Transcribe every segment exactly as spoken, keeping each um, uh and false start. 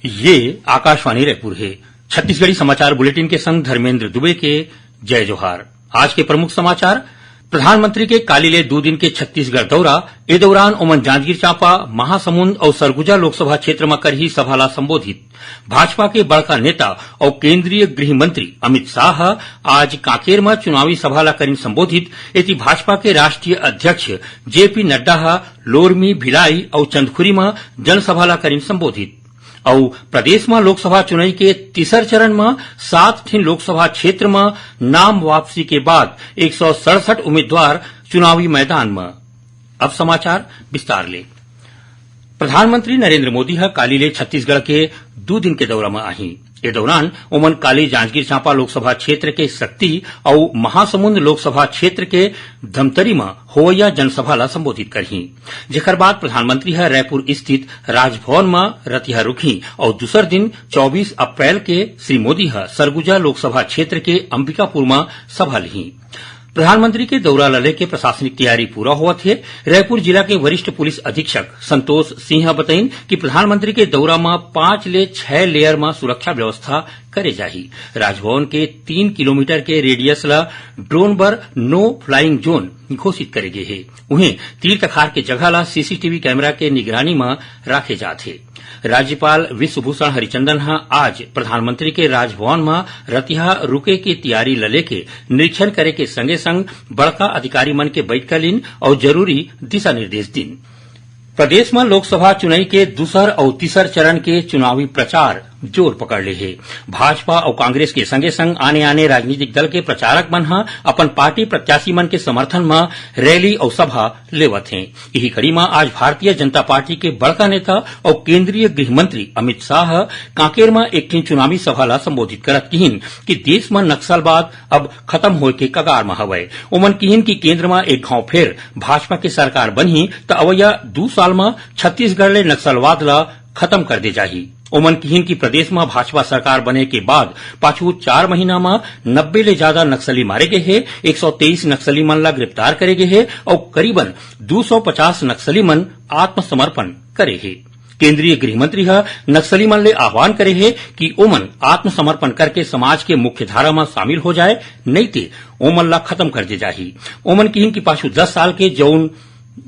ये आकाशवाणी रायपुर हे। छत्तीसगढ़ी समाचार बुलेटिन के संग धर्मेंद्र दुबे के जय जोहार। आज के प्रमुख समाचार। प्रधानमंत्री के काली ले दू दिन के छत्तीसगढ़ दौरा। ए दौरान ओमन जांजगीर चांपा, महासमुंद अउ सरगुजा लोकसभा क्षेत्र म करही सभा ला संबोधित। भाजपा के बड़का नेता अउ केंद्रीय गृह मंत्री अमित शाह ह आज कांकेर म चुनावी सभा ला करिन संबोधित। एती भाजपा के राष्ट्रीय अध्यक्ष जेपी नड्डा ह लोरमी, भिलाई अउ चंदखुरी म जनसभा ला करिन संबोधित। अउ प्रदेश म लोकसभा चुनई के तीसर चरण म सात ठिन लोकसभा क्षेत्र म नाम वापसी के बाद एक सौ सड़सठ उम्मीदवार चुनावी मैदान म। अब समाचार विस्तार ले। प्रधानमंत्री नरेंद्र मोदी ह काली ले छत्तीसगढ़ के दू दिन के दौरा म आही। ए दौरान ओमन काली जांजगीर चांपा लोकसभा क्षेत्र के सक्ती अउ महासमुंद लोकसभा क्षेत्र के धमतरी म होवइया जनसभा ला संबोधित करही, जेकर बाद प्रधानमंत्री ह रायपुर स्थित राजभवन म रतिहा रुकही अउ दूसर दिन चौबीस अप्रैल के श्री मोदी ह सरगुजा लोकसभा क्षेत्र के अंबिकापुर म सभा लिही। प्रधानमंत्री के दौरा ल लेके प्रशासनिक तैयारी पूरा होवत हे। रायपुर जिला के वरिष्ठ पुलिस अधीक्षक संतोष सिंह ह बतइन कि प्रधानमंत्री के दौरा म पांच ले छह लेयर म सुरक्षा व्यवस्था करे जाही। राजभवन के तीन किलोमीटर के रेडियस ल ड्रोन बर नो फ्लाइंग जोन घोषित करे गे हे। उहें, तीर तखार के जगह ल सीसीटीवी कैमरा के निगरानी म राखे जात हे। राज्यपाल विश्वभूषण हरिचंदन ह आज प्रधानमंत्री के राजभवन म रतिहा रुके के तैयारी ल लेके निरीक्षण करे के संगे संग बड़का अधिकारी मन के बैठका लीन अउ जरूरी दिशा निर्देश दीन। प्रदेश म लोकसभा चुनई के दूसर अउ तीसर चरण के चुनावी प्रचार जोर पकड़ ले हे। भाजपा अउ कांग्रेस के संगे संग आने-आने राजनीतिक दल के प्रचारक मन ह अपन पार्टी प्रत्याशी मन के समर्थन म रैली अउ सभा लेवत हें। इही कड़ी म आज भारतीय जनता पार्टी के बड़का नेता अउ केंद्रीय गृह मंत्री अमित शाह ह कांकेर म एक ठिन चुनावी सभा ला संबोधित करत किहिन कि देश म नक्सलवाद अब खतम होय के कगार म हवय। ओमन किहिन कि केंद्र म एक घांव फेर भाजपा के सरकार बनही, त अवइया दू साल म छत्तीसगढ़ ले नक्सलवाद ला खतम कर दे जाही। ओमन किहिन कि प्रदेश म भाजपा सरकार बने के बाद पाछू चार महीना म नब्बे ले जादा नक्सली मारे गे हे, एक सौ तेईस नक्सली मन ला गिरफ्तार करे गे हे अउ करीबन दू सौ पचास नक्सली मन आत्मसमर्पण करे हे। केंद्रीय गृह मंत्री ह नक्सली मन ले आह्वान करे हे कि ओमन आत्मसमर्पण करके समाज के मुख्य धारा म शामिल हो जाए, नइते ओमन ला खतम कर दे जाही। ओमन किहिन कि पाछू दस साल के जउन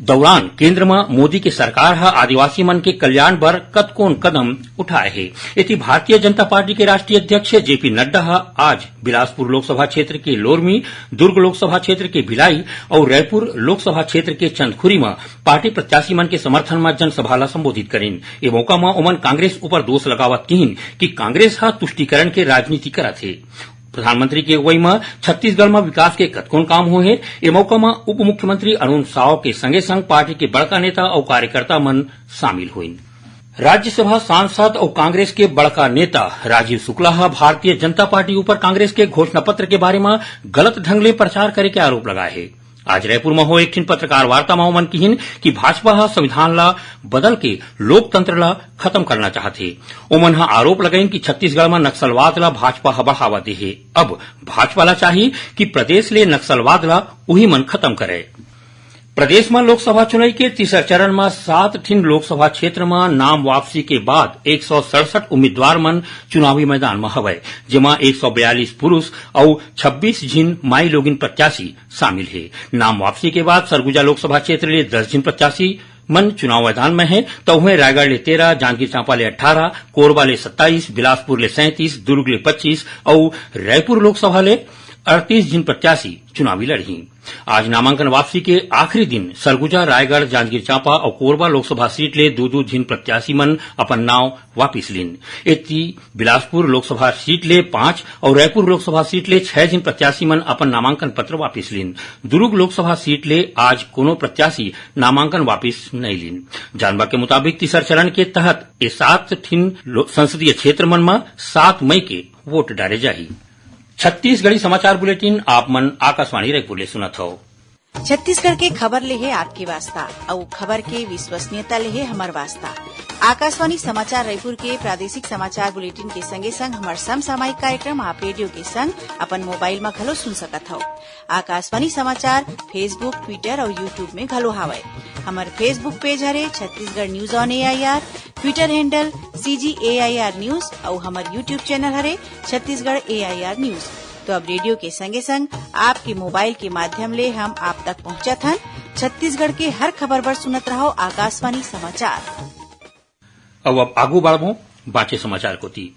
दौरान केंद्र म मोदी के सरकार ह आदिवासी मन के कल्याण बर कतकोन कदम उठाए हे। एती भारतीय जनता पार्टी के राष्ट्रीय अध्यक्ष जेपी नड्डा ह आज बिलासपुर लोकसभा क्षेत्र के लोरमी, दुर्ग लोकसभा क्षेत्र के भिलाई अउ रायपुर लोकसभा क्षेत्र के चंदखुरी म पार्टी प्रत्याशी मन के समर्थन म जनसभा ल संबोधित करिन। ए मौका म ओमन कांग्रेस ऊपर दोष लगावत किहिन कि कांग्रेस ह तुष्टीकरण के राजनीति करत हे। प्रधानमंत्री के अगुवई म छत्तीसगढ़ म विकास के कतकोन काम होए हे। ए मौका म उप मुख्यमंत्री अरुण साव के संगे-संग पार्टी के बड़का नेता अउ कार्यकर्ता मन शामिल होइन। राज्यसभा सांसद अउ कांग्रेस के बड़का नेता राजीव शुक्ला ह भारतीय जनता पार्टी ऊपर कांग्रेस के घोषणा पत्र के बारे म गलत ढंग ले प्रचार करे के आरोप लगाए हे। आज रायपुर म होए एक ठिन पत्रकार वार्ता म ओमन किहिन कि भाजपा ह संविधान ला बदल के लोकतंत्र ला खतम करना चाहत हे। ओमन ह आरोप लगाइन कि छत्तीसगढ़ म नक्सलवाद ला भाजपा ह बढ़ावा दे हे। अब भाजपा ला चाही कि प्रदेश ले नक्सलवाद ला उही मन खतम करय। प्रदेश म लोकसभा चुनई के तीसर चरण म सात ठिन लोकसभा क्षेत्र म नाम वापसी के बाद एक सौ सड़सठ उम्मीदवार मन चुनावी मैदान म हवय, जेमा एक सौ बयालीस पुरुष अउ छब्बीस झिन माईलोगिन प्रत्याशी शामिल हे। नाम वापसी के बाद सरगुजा लोकसभा क्षेत्र ले दस झिन प्रत्याशी मन चुनाव मैदान म हे, त उहें रायगढ़ ले तेरह, जांजगीर चांपा ले अट्ठारह, कोरबा ले सत्ताईस, बिलासपुर ले सैंतीस, दुर्ग ले पच्चीस अउ रायपुर लोकसभा ले अड़तीस झिन प्रत्याशी चुनावी लड़ही। आज नामांकन वापसी के आखिरी दिन सरगुजा, रायगढ़, जांजगीर चांपा अउ कोरबा लोकसभा सीट ले दू दू झिन प्रत्याशी मन अपन नाव वापिस लीन। एती बिलासपुर लोकसभा सीट ले पांच अउ रायपुर लोकसभा सीट ले छह झिन प्रत्याशी मन अपन नामांकन पत्र वापिस लीन। दुर्ग लोकसभा सीट ले आज कोनो प्रत्याशी नामांकन वापिस नइ लीन। जानबा के मुताबिक, तीसर चरण के तहत ये सात ठिन लो-, संसदीय क्षेत्र मन म सात मई के वोट डारे जाही। छत्तीसगढ़ी समाचार बुलेटिन आप मन आकाशवाणी रायपुर ले सुनत हव। छत्तीसगढ़ के खबर ले हे आपके वास्ता, अउ खबर के विश्वसनीयता ले हे हमर वास्ता। आकाशवाणी समाचार रायपुर के प्रादेशिक समाचार बुलेटिन के संगे संग हमर समसामयिक कार्यक्रम आप रेडियो के संग अपन मोबाइल म घलो सुन सकत हव। आकाशवाणी समाचार Facebook, Twitter अउ YouTube में घलो हावय। हमर Facebook पेज हरे Chhattisgarh news on AIR, Twitter handle CG AIR news अउ हमर YouTube चैनल हरे छत्तीसगढ़ एआईआर न्यूज। तो अब रेडियो के संगे संग आपके मोबाइल के माध्यम ले हम आप तक पहुंचत हन। छत्तीसगढ़ के हर खबर बर सुनत रहव आकाशवाणी समाचार। अब, अब आगू बढ़बो बांचे समाचार कोती।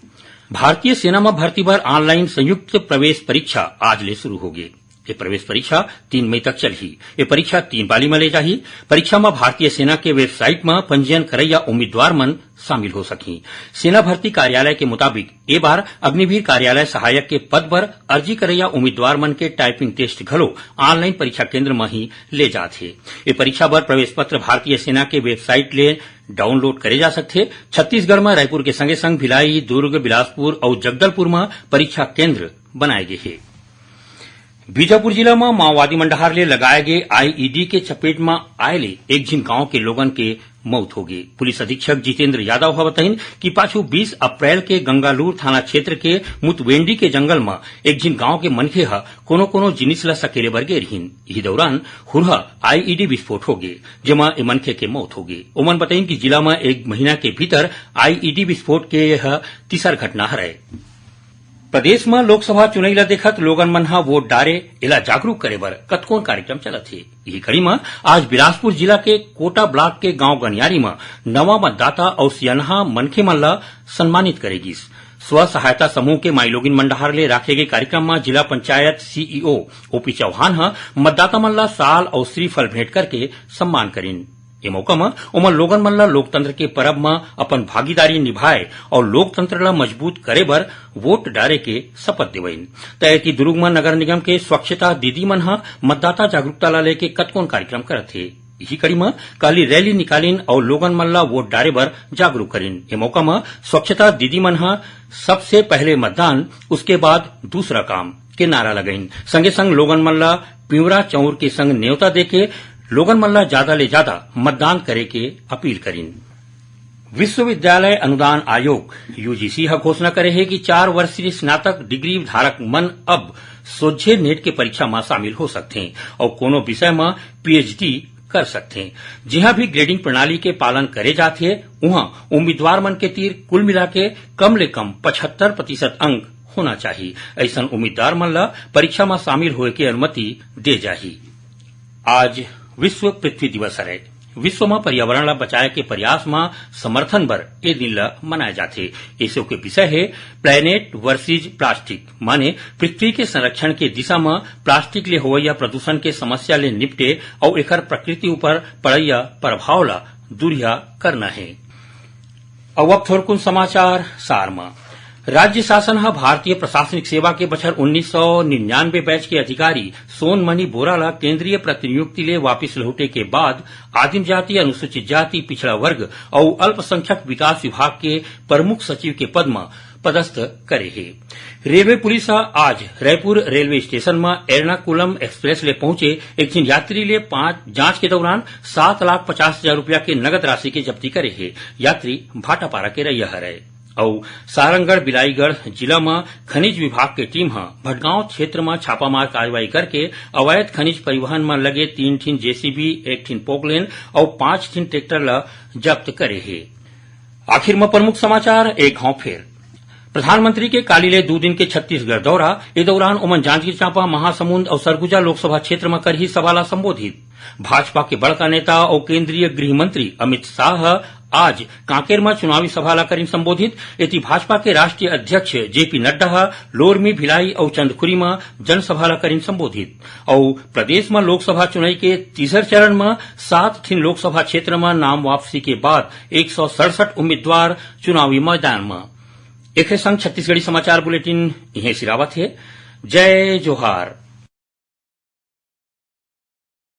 भारतीय सेना म भर्ती बर ऑनलाइन संयुक्त प्रवेश परीक्षा आज ले शुरू होगे। ये प्रवेश परीक्षा तीन मई तक चलही। ये परीक्षा तीन पाली म ले जाही। परीक्षा म भारतीय सेना के वेबसाइट म पंजीयन करैया उम्मीदवार मन शामिल हो सकही। सेना भर्ती कार्यालय के मुताबिक, ए बार अग्निवीर कार्यालय सहायक के पद बर अर्जी करैया उम्मीदवार मन के टाइपिंग टेस्ट घलो ऑनलाइन परीक्षा केंद्र म ही ले जात हे। ये परीक्षा बर प्रवेश पत्र भारतीय सेना के वेबसाइट ले डाउनलोड करे जा सकथे। छत्तीसगढ़ म रायपुर के संगे संग भिलाई, दुर्ग, बिलासपुर अउ जगदलपुर म परीक्षा केंद्र बनाए गे हे। बीजापुर जिला म माओवादी मन डहार ले लगाए गे आईईडी के चपेट म आए ले एक झिन गांव के लोगन के मौत होगे। पुलिस अधीक्षक जितेंद्र यादव ह बताइन कि पाछू बीस अप्रैल के गंगालूर थाना क्षेत्र के मुतवेंडी के जंगल म एक झिन गांव के मनखे ह कोनो-कोनो जिनिस ल सकेले बर गे रिहिन। इही दौरान हुरहा आईईडी विस्फोट होगे, जेमा ए मनखे के मौत होगे। ओमन बताइन कि जिला म एक महीना के भीतर आईईडी विस्फोट के यह तीसर घटना हरय। प्रदेश म लोकसभा चुनई ल देखत लोगन मन ह वोट डारे, एला जागरूक करे बर कतकोन कार्यक्रम चलत हे। इही कड़ी म आज बिलासपुर जिला के कोटा ब्लॉक के गांव गनियारी म नवा मतदाता अउ सियनहा मनखे मन ल सम्मानित करे गिस। स्व सहायता समूह के माईलोगिन मन डहार ले राखे गे कार्यक्रम म जिला पंचायत सीईओ ओपी चौहान ह मतदाता मन ल साल अउ श्रीफल भेंट करके सम्मान करिन। ए मौका म ओमन लोगन मन ल लोकतंत्र के परब म अपन भागीदारी निभाए अउ लोकतंत्र ल मजबूत करे बर वोट डारे के शपथ देवइन। त एती दुरूग म नगर निगम के स्वच्छता दीदी मन ह मतदाता जागरूकता ल लेके कतकोन कार्यक्रम करत हे। इही कड़ी म काली रैली निकालिन अउ लोगन मन ल वोट डारे बर जागरूक करिन। ए मौका म स्वच्छता दीदी मन ह "सबसे पहले मतदान, उसके बाद दूसरा काम" के नारा लगाइन। संगे संग लोगन मन ल पिंवरा चौर के संग नेवता देके लोगन मन ल जादा ले जादा मतदान करे के अपील करिन। विश्वविद्यालय अनुदान आयोग, यूजीसी, ह घोषणा करे हे कि चार वर्षीय स्नातक डिग्री धारक मन अब सोझे नेट के परीक्षा म शामिल हो सकथें अउ कोनो विषय म पीएचडी कर सकथें। जिहां भी ग्रेडिंग प्रणाली के पालन करे जाथे, उहां उम्मीदवार मन के तीर कुल मिलाके कम ले कम पचहत्तर प्रतिशत अंक होना चाही। अइसन उम्मीदवार मन ल परीक्षा म शामिल होए के अनुमति दे जाही। आज विश्व पृथ्वी दिवस हरय। विश्व म पर्यावरण ल बचाए के प्रयास म समर्थन बर ए दिन ल मनाए जाथे। एसो के विषय हे Planet versus Plastic, माने पृथ्वी के संरक्षण के दिशा म प्लास्टिक ले होवइया प्रदूषण के समस्या ले निपटे अउ एकर प्रकृति ऊपर पड़इया प्रभाव ल दूरिहा करना हे। अउ अब थोरकुन समाचार सार म। राज्य शासन ह भारतीय प्रशासनिक सेवा के बछर उन्नीस सौ निन्यानवे बैच के अधिकारी सोनमणि बोरा ल केंद्रीय प्रतिनियुक्ति ले वापिस लहुटे के बाद आदिम जाति, अनुसूचित जाति, पिछड़ा वर्ग अउ अल्पसंख्यक विकास विभाग के प्रमुख सचिव के पद म पदस्थ करे हे। रेलवे पुलिस ह आज रायपुर रेलवे स्टेशन म एर्नाकुलम एक्सप्रेस ले पहुंचे एक झिन यात्री ले पांच, जांच के दौरान सात लाख पचास हजार रुपया के नगद राशि के जब्ती करे हे। यात्री भाटापारा के रहइया हरय। अउ सारंगढ़ बिलाईगढ़ जिला म खनिज विभाग के टीम ह भटगांव क्षेत्र म छापामार कार्रवाई करके अवैध खनिज परिवहन म लगे तीन ठिन जेसीबी, एक ठिन पोकलेन अउ पांच ठिन ट्रैक्टर ल जब्त करे हे। आखिर म प्रमुख समाचार एक घांव फेर। प्रधानमंत्री के काली ले दू दिन के छत्तीसगढ़ दौरा। ए दौरान ओमन जांजगीर चांपा, महासमुंद अउ सरगुजा लोकसभा क्षेत्र म करही सभा ला संबोधित। भाजपा के बड़का नेता अउ केंद्रीय गृह मंत्री अमित शाह ह आज कांकेर म चुनावी सभा ला करिन संबोधित। एती भाजपा के राष्ट्रीय अध्यक्ष जेपी नड्डा ह लोरमी, भिलाई अउ चंदखुरी म जनसभा ला करिन संबोधित। अउ प्रदेश म लोकसभा चुनाई के तीसर चरण म सात ठिन लोकसभा क्षेत्र म नाम वापसी के बाद एक सौ सड़सठ उम्मीदवार चुनावी मैदान म। एखरे संग छत्तीसगढ़ी समाचार बुलेटिन इहें सिरावत हे। जय जोहार।